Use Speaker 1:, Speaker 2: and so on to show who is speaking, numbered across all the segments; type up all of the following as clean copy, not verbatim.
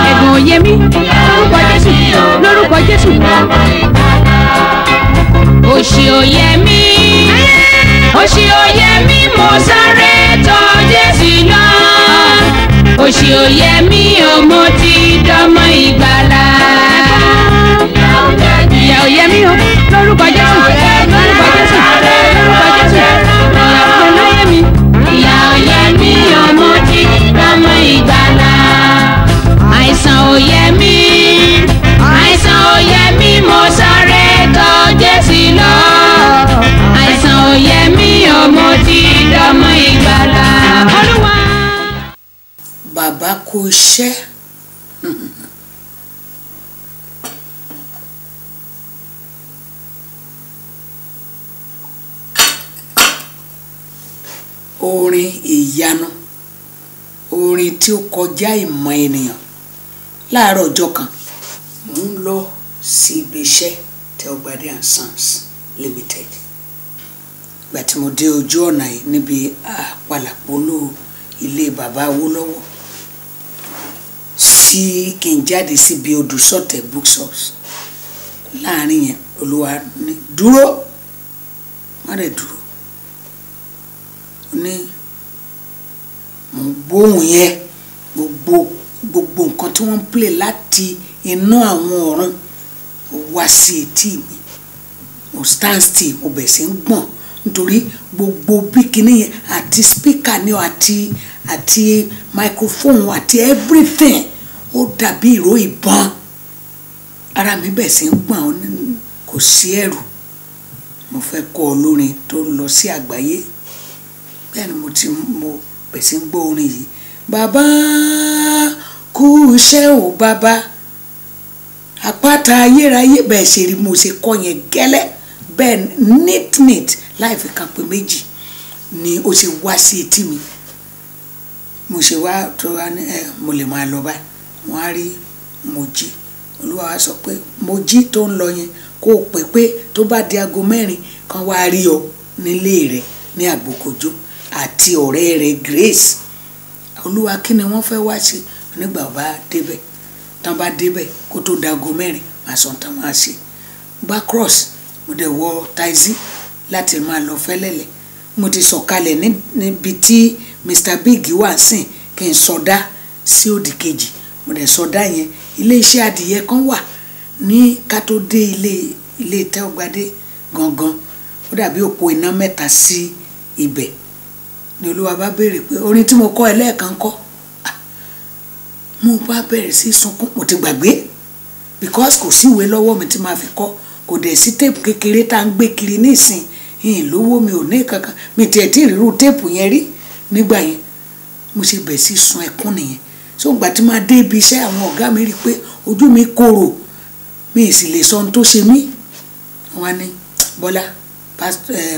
Speaker 1: Ẹ̀gàn ò yẹ mí lórúkọ Jésù, lórúkọ Jésù. Òṣì ò yẹ mí, òṣì ò yẹ mí, mo sáré tọ̀ Jésù lọ. Òṣì ò yẹ mí o, mo ti dọmọ ìgbàlà. Ìyà ò yẹ mí o, lórúkọ Jésù, lórúkọ Jésù, lórúkọ Jésù. Ìyà ò yẹ mí, ìyà ò yẹ mí o, mo ti dọmọ ìgbàlà. Àìsàn ò yẹ mí, àìsàn ò yẹ mí, mo sáré tọ̀ Jésù lọ. Àìsàn ò yẹ mí o, mo ti dọmọ ìgbàlà. Olúwa.
Speaker 2: Bàbá kú iṣẹ́. Orin ìyanu, orin tí ó kọjá ìmọ̀ ènìyàn. Láàárọ̀ ọjọ́ kan, mò ń lọ sí ibi iṣẹ́ Tẹ́wọ́gbadé and Sons Limited. Ìgbà tí mo dé ojú ọ̀nà yìí níbi àpàlàpọ̀lọ́ ilé bàbá Awólọ́wọ̀ sí kí n jáde síbi Odùsọ̀tẹ̀ bookshop, láàrin yẹn Olúwa ní dúró, má dẹ̀ dúró. Ó ní mò ń gbóhùn yẹn, gbogbo gbogbo nǹkan tí wọ́n ń play láti inú àwọn ọ̀run ó wá sí etí mi. Mo stand still, mo bẹ̀ sí ń gbọ̀n nítorí gbogbo bí kinní yẹn àti speaker ni o, àti microphone àti everything ó dàbí ìró ìbọn. Ara mi bẹ̀ sí ń gbọ̀n, ó ní kò sí ẹ̀rù. Mo fẹ́ kọ́ olórin tó ń lọ sí àgbáyé. Bẹ́ẹ̀ ni mo bẹ̀ sí ń gbọ́ orin yìí. Bàbá kú iṣẹ́ ò bàbá, àpáta ayérayé. Bẹ́ẹ̀ ṣe rí mo ṣe kọ́ yẹn gẹ́lẹ́ bẹ́ẹ̀, neat neat láì fi kan pé méjì ni ó ṣe wá sí etí mi. Mo ṣe wá tó wá ní ẹ mo lè máa lọ báyìí. Wọ́n á rí Mojí. Olúwa wa sọ pé Mojí tó ń lọ yẹn kó o pè pé tó bá di aago 4 kan wá rí ọ nílé rẹ ní Àgbòkòjó àti ọ̀rẹ́ rẹ Grace. Olúwa kí ni wọ́n fẹ́ wá ṣe? Nígbà bá débẹ̀, tán bá débẹ̀ kó tó di aago 4 màá sọ tán máa ṣe. Bá cross, mo dẹ̀ wọ taxi láti máa lọ fẹ́lẹ́lẹ̀. Mo ti sọ̀kalẹ̀ níbi tí Mr Big wà sìn kí n sọdá sí òdì kejì. Mo dẹ̀ sọdá yẹn. Ilé iṣẹ́ adìyẹ kan wà ní ká tó dé ilé Tẹ́wọ́gbadé gangan. Ó dàbí òpó iná mẹ́ta sí ibẹ̀. Ni Olúwa bá béèrè pé orin tí mo kọ́ ẹ lẹ́ẹ̀kan kọ́. Mo bá bẹ̀rẹ̀ sí sunkún, mo ti gbàgbé because kò sí ìwé lọ́wọ́ mi tí màá fi kọ́. Kò dẹ̀ sí téèpù kékeré tá ń gbé kiri nísìn. Ìyìn lówó mi ò ní kankan. Mi tiẹ̀ tí ìrírú téèpù yẹn rí nígbà yẹn. Mo ṣe bẹ̀rẹ̀ sí sun ẹkún nìyẹn. So ìgbà tí màá dé ibi iṣẹ́ àwọn ọ̀gá mi rí pé ojú mi korò, mi sì lè sọ ohun tó ṣe mí. Wọ́n á ní Bọ́lá,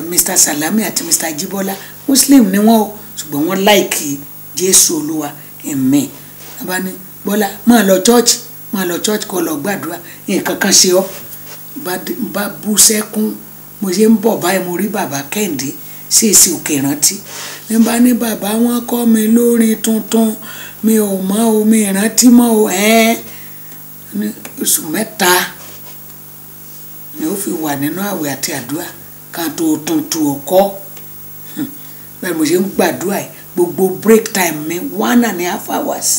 Speaker 2: Mr Salami àti Mr Jibola Muslim ni wọ́n o, ṣùgbọ́n wọ́n láìkì Jésù Olúwa ẹ̀mí. Wọ́n bá ní Bọ́lá máa lọ church, máa lọ church kó lọ gbàdúrà, nǹkan kan ṣe ọ́. Bá bú sẹ́kún, mo ṣe ń bọ̀ báyìí mo rí bàbá Kẹ́hìndé sí èsì òkè ìrántí. Ní bá ní bàbá wọn kọ́ mi lórin tuntun, mi ò mọ̀ o, mi ìrántí mọ́ o, ẹ́n. Ní oṣù 3 ni ó fi wà nínú àwẹ̀ àti àdúrà kan tó tuntun ọkọ́. Bẹ́ẹ̀ mo ṣe ń gbàdúrà yìí, gbogbo break time mi 1.5 hours,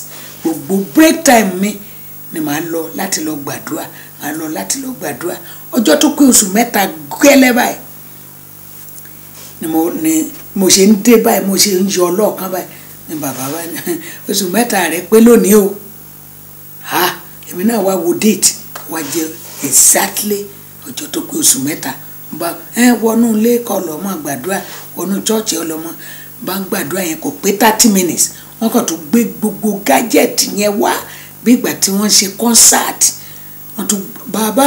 Speaker 2: gbogbo break time mi ni màá lọ láti lọ gbàdúrà, màá lọ láti lọ gbàdúrà. Ọjọ́ tó pé oṣù 3 gẹ́lẹ́ báyìí ni mo ṣe ń dé báyìí, mo ṣe ń yọ ọlọ́ọ̀kan báyìí ni bàbá bá ní oṣù 3 rẹ pé lónìí o. Ha, èmi náà wá wo date wá jẹ exactly ọjọ́ tó pé oṣù 3. Bá ẹ wọnú ilé kọ́ lọ mọ́ gbàdúrà, wọnú chọ́ọ̀chì ọlọ́mọ bá ń gbàdúrà yẹn kò pé 30 minutes. Wọ́n kàn tó gbé gbogbo gadget yẹn wá bí ìgbà tí wọ́n ń ṣe concert. Wọ́n tún bàbá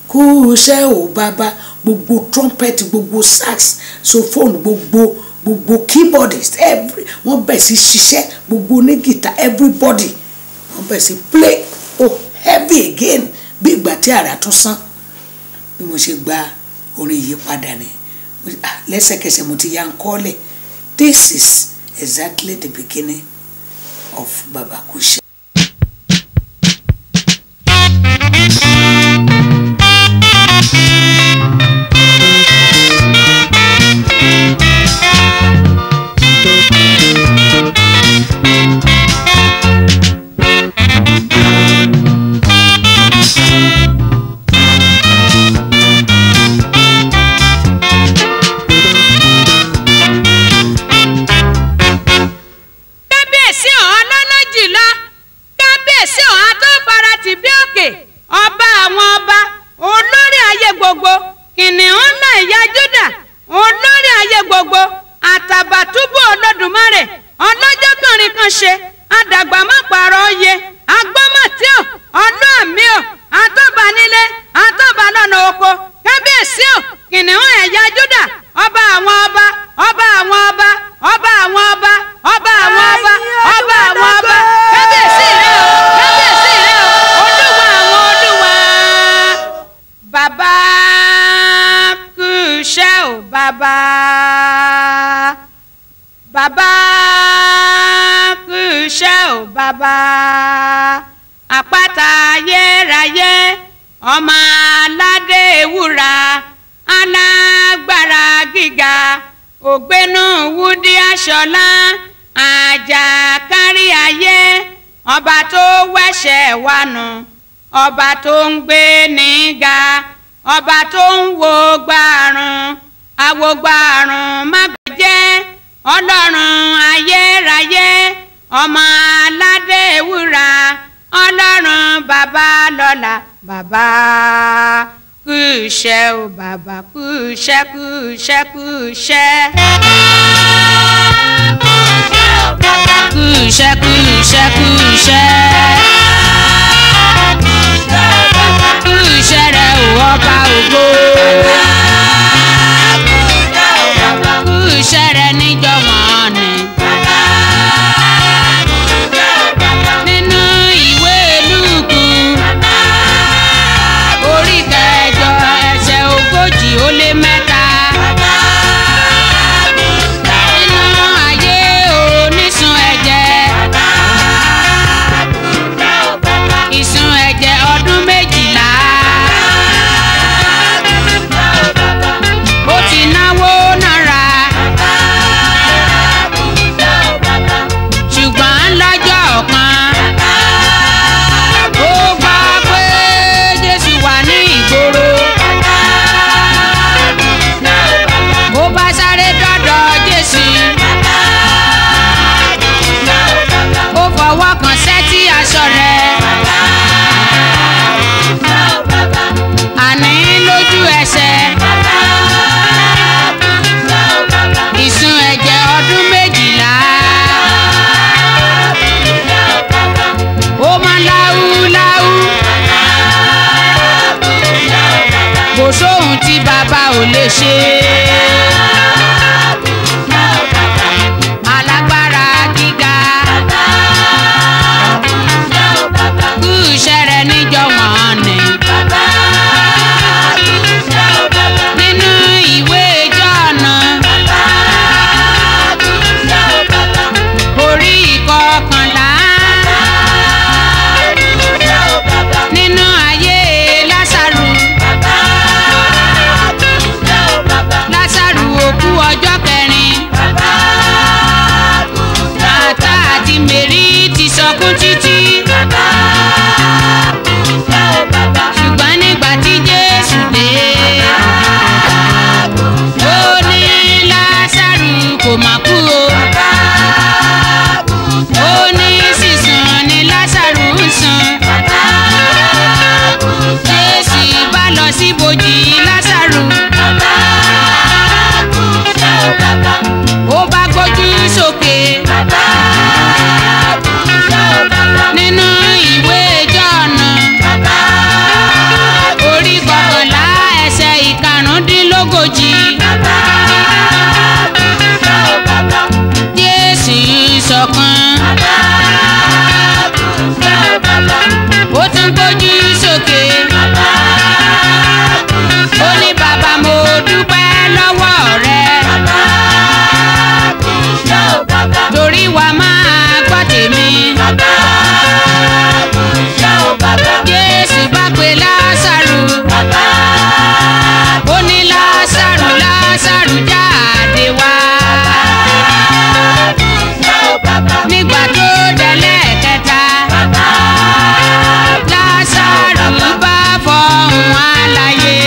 Speaker 2: kú iṣẹ́ ò bàbá, gbogbo trumpet, gbogbo saxophone, gbogbo keyboardist, every wọ́n bẹ̀ sí ṣiṣẹ́, gbogbo onígìtá, everybody wọ́n bẹ̀ sí play oh heavy again bí ìgbà tí àrà tún sán. Bí mo ṣe gba orin yìí padà ni lẹ́sẹ̀kẹsẹ̀ mo ti ya ń kọ́lẹ̀. This is exactly the beginning of Baba Kushe.
Speaker 1: Àdàgbà má pààrọ̀ oyè, agbọ́mọ̀tí ò, ọdún àmì ò, àtọ́ba nílé, àtọ́ba lọ́nà oko, kábíyèsí ò, kìnìún ẹ̀yà Júdà, ọba àwọn ọba, ọba àwọn ọba, ọba àwọn ọba, ọba àwọn ọba, ọba àwọn ọba, kábíyèsí rẹ o, kábíyèsí rẹ o, olúwa àwọn olúwa. Bàbá kú iṣẹ́ o, bàbá. Bàbá kú iṣẹ́ o, bàbá. Àpáta ayérayé, ọmọ aládé wúrà, alágbára gíga, ògbénú wúdí aṣọlá, àjàkárí ayé, ọba tó wẹ̀ṣẹ̀ wa nù, ọba tó ń gbé ní ga, ọba tó ń wo gbàrún, àwògbàrún má gbẹ̀jẹ́, ọlọ́run ayérayé, ọmọ aládé wúrà, ọlọ́run bàbá lọ́la, bàbá kú iṣẹ́ o, bàbá kú iṣẹ́, kú iṣẹ́, kú iṣẹ́. Kú iṣẹ́, kú iṣẹ́, kú iṣẹ́. Kú iṣẹ́ rẹ o, ọba ògo. Kú iṣẹ́ rẹ níjọ́ wọn ni. Nínú ìwé Lúùkù, orí kẹjọ ẹsẹ̀ 43. Nínú ayé onísun ẹ̀jẹ̀, ìsun ẹ̀jẹ̀ ọdún 12. Ó ti náwó náírà, ṣùgbọ́n lọ́jọ́ kan ó gbọ́ pé Jésù wà ní ìgboro. Ó bá sáré dọ́dọ̀ Jésù. Ó fọwọ́ kan sẹ́tí aṣọ rẹ̀. Àní lójú ẹsẹ̀. Ìsun ẹ̀jẹ̀ ọdún 12. Ó máa ń láúláú. Kò sóhun tí bàbá ò lè ṣe. Alágbára gíga. Kú iṣẹ́ rẹ níjọ́ wọn ni. Nínú ìwé Jọ́ọ̀nù, orí 11. Nínú ayé Lásàrù, Lásàrù òkú ọjọ́ kẹrin. Màtá àti Mèrí ti sọkún títí. Ṣùgbọ́n nígbà tí Jésù dé, ó ní Lásàrù kò má kú o. Ó ní sísùn ni Lásàrù ń sùn. Jésù bá lọ síbojì Lásàrù. Ó bá gbójú sókè. Nínú ìwé Jọ́ọ̀nù, orí 11 ẹsẹ̀ 35. Jésù sọkún. Ó tún gbójú sókè. Ó ní bàbá mo dúpẹ́ lọ́wọ́ rẹ. Torí wa máa gbọ́ tèmi. Jésù bá pe Lásàrù. Ó ní Lásàrù, Lásàrù jáde wá. Nígbà tó délẹ̀ kẹta, Lásàrù bá fọhùn alààyè.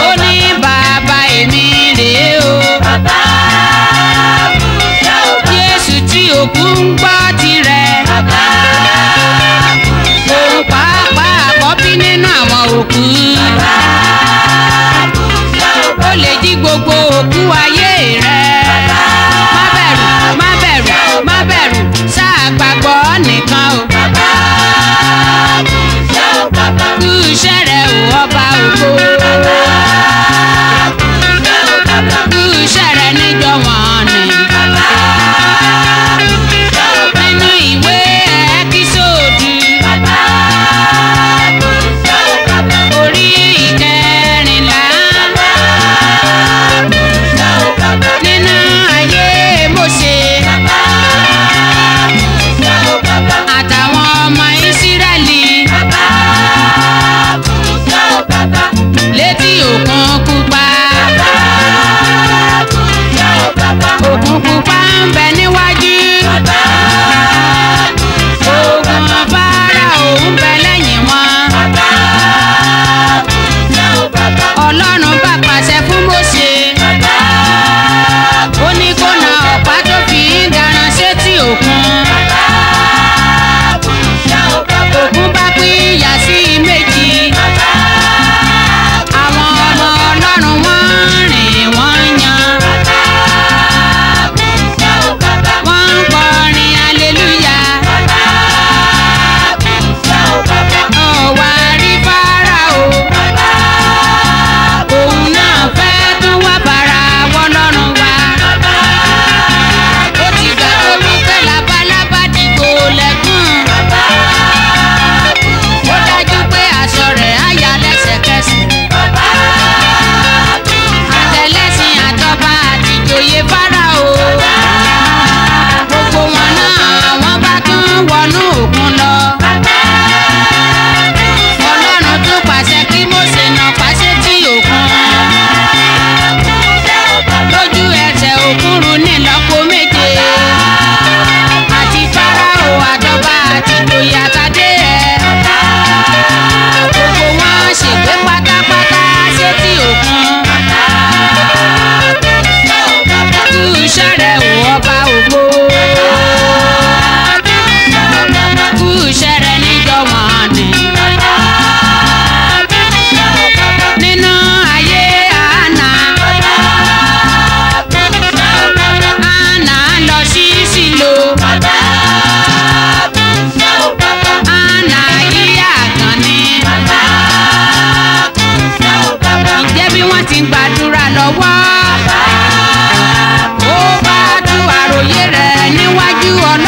Speaker 1: Ó ní bàbá èmi rèé o. Jésù tí òkú ń gbọ́ tirẹ̀. Òun pàápàá àkọ́bí nínú àwọn òkú. Ó lè jí gbogbo òkú ayé rẹ̀. Má bẹ̀rù, má bẹ̀rù,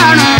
Speaker 1: Ọlọ́run.